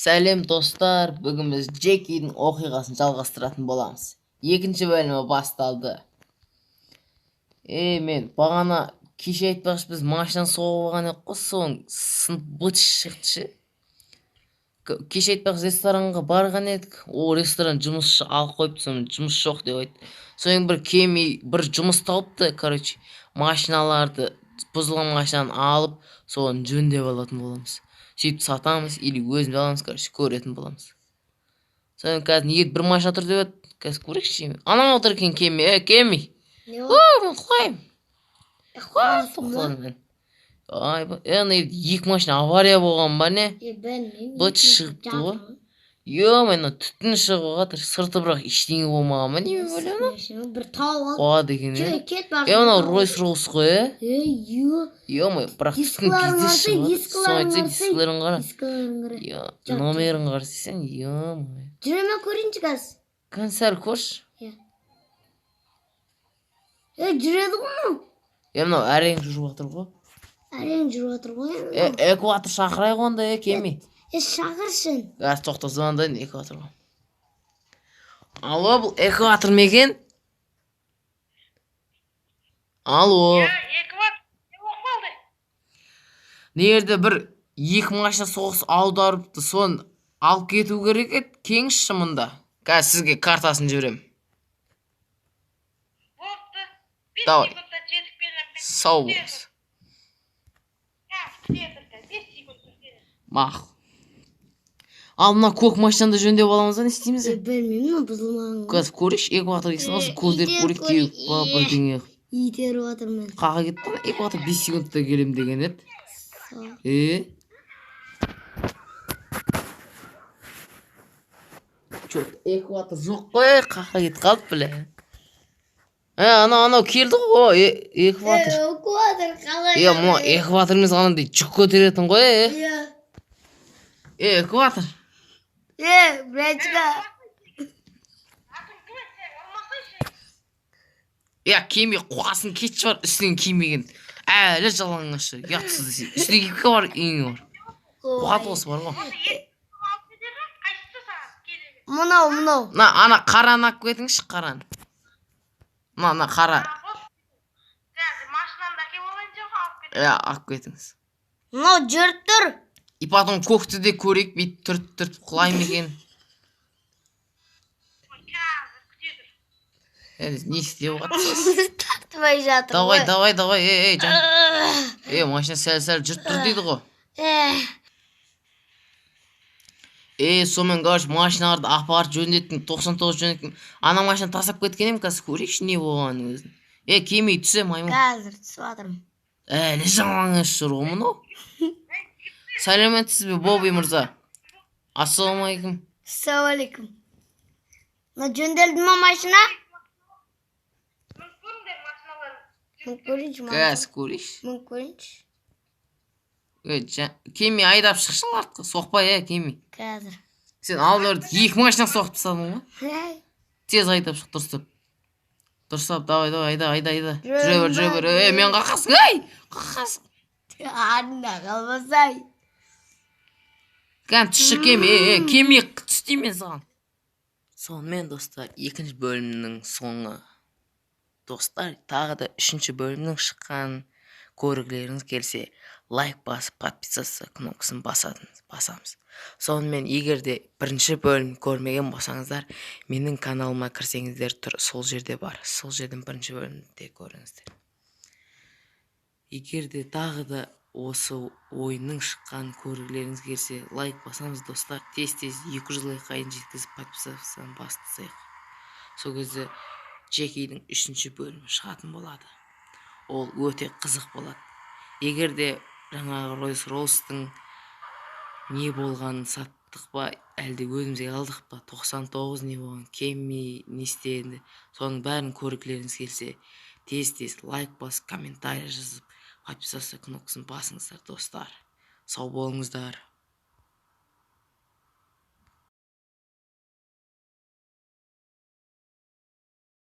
Сәлем, достар! Бүгін біз Джекидің оқиғасын жалғастыратын боламыз. Екінші бөлімі басталды. Е, мен бағана, кеше, айтпақшы, біз машина соғып алған едік қой, соның сынып быт шықты ше. Кеше, айтпақшы, ресторанға барған едік. Ол ресторан жұмысшы алып қойыпты, сонымен жұмыс жоқ деп айтты. Содан бір кеми бір жұмыс тауыпты. Короче, машиналарды, бұзылған машинаны алып, соны жөндеп алатын боламыз, сөйтіп сатамыз или өзіміз аламыз, короче, көретін боламыз. Содан қазір неге бір машина тұр деп еді, қазір көрейікші. Анау отыр екен, кеме, е, кеми. Не? О, мен құлаймын. Құлайсың ба? Тоқтадым мен. Айбай, е, ана жерде екі машина авария болған ба, не? Е, білмеймін. Быт шығыпты ғой. Е, мына түтін шығып жатыр, сырты, бірақ ештеңе болмаған ба, не ойлаймын. Бір тауып алып. Қуады екен, е. Кет бар. Е, мынау Ройс Роллс қой, е. Е, ё. Е, бірақ түтін Дискілерін пиздец қарасай, шығып жатыр. Соны дискілерін айтсай, қарасай. Дискілерін қара. Дискілерін қара. Е, номерін қарасай, е. Жүре ме, көрейінші қазір. Кәне, сәл көрші. Е. Е, жүреді ғой мынау. Е, мынау әрең жүріп жатыр ғой. Әрең жүріп жатыр ғой. Е, экватор шақырайық онда, е, кеми. Е, шақырсын. Қазір, тоқта, звондайын экваторға. Алло, бұл экватор ма екен? Алло. Экватор не болып қалды? Мына жерде бір екі машина соғыс аударыпты, соны алып кету керек еді. Келіңізші мында, қазір сізге картасын жіберемін. Болыпты, 5 Давай. секундта жетіп келемін. Сау болыңыз. Күте тұр, 5 секундта келемін. Мақұл. Ал мына көк машинаны да жөндеп аламыз ба, не істейміз? Е, білмеймін, мынау бұзылмаған ғой. Қазір көрейікші, экватор келсін, осы Е, көздеріп итеріп көрейік, теуіп па, көрейік. бірдеңе. Итеріп жатырмын мен. Қаға кетті ма экватор? 5 секундта келемін деген еді. Сол. Е, че, экватор жоқ қой, қақа кетіп қалды, бля. Е, анау келді ғой, экватор. Эвакуатор қалай? Е, мына экватор емес, анандай жүк көтеретін ғой, е. Иә. Е, экватор. Е, братишка. Атың кім еді, сен алмасайшы. Е, кеме, қуасын, кетші, бар, үстінен кимеген, әлі жалаңаш, ұятсыз десе, үстіне киіп бар, үйіңе бар, қуат осы бар ғой. Осы екі алып кетеді, қайсысы саған керегі? Мынау, мынау. Мына ана қараны алып кетіңізші, қараны, мына қара. Қазір машинамды әкеліп алайын, жоқ, алып кет. Иә, алып кетіңіз. Мынау жүріп тұр. И потом көкті де көрейік, бүйтіп түртіп түртіп құлай ма екен. Қазір, күте тұр. Е, не істеп жатырсыз? Тартпай жатыр Давай. ғой. Давай, давай, ей, ей, жан, е, машина сәл сәл жүріп тұр дейді ғой. Э, Е, сонымен, короче, машиналарды апарып жөндеттім, 99 жөндеттім. Ана машинаны тастап кеткен едім, қазір көрейікші не болғанын өзін. Е, кемей түсе, маймыл. Қазір түсіп жатырмын. Әлі жалаңаш жүр ғой мынау. Сәлеметсіз бе, Бобби мырза! Ассалаумағалейкум. Ассалаумағалейкум. Мына жөнделді ма машина? Мініп көріңдер машиналарын. Мініп көрейінші. Қазір көрейікші. Мініп көрейінші. Е, кеме, айдап шықшы артқа, соқпа, е, кеме. Қазір. Сен алды екі машина соғып тастадың ғой. Эй, Тез айдап шық, дұрыстап, дұрыстап, давай, давай, айда, айда, айда. Жүремін Жүре бер, жүре ба? бер. Е, мен қақасың, ей, қақасың. Артында қалмасай. Кәне, түсші, кеме, е, е, кеме, түс деймін мен саған. Сонымен, достар, екінші бөлімнің соңы. Достар, тағы да үшінші бөлімнің шыққанын көргілеріңіз келсе, лайк басып, подписаться кнопкасын басамыз. Сонымен, егер де бірінші бөлім көрмеген болсаңыздар, менің каналыма кірсеңіздер, тұр, сол жерде бар, сол жерден бірінші бөлімді де көріңіздер. Егер де тағы да осы ойынның шыққанын көргілеріңіз келсе, лайк басамыз, достар. Тез тез 200 лайкқа дейін жеткізіп, подписаться басып тастайық. Сол кезде Джекидің үшінші бөлімі шығатын болады, ол өте қызық болады. Егер де жаңағы Ройс Ролстың не болғанын, саттық па, әлде өзімізге алдық па, 99 не болған, кеми не істеді, соның бәрін көргілеріңіз келсе, тез тез лайк басып, комментарий жазып, подписаться кнопкасын басыңыздар. Достар, сау болыңыздар.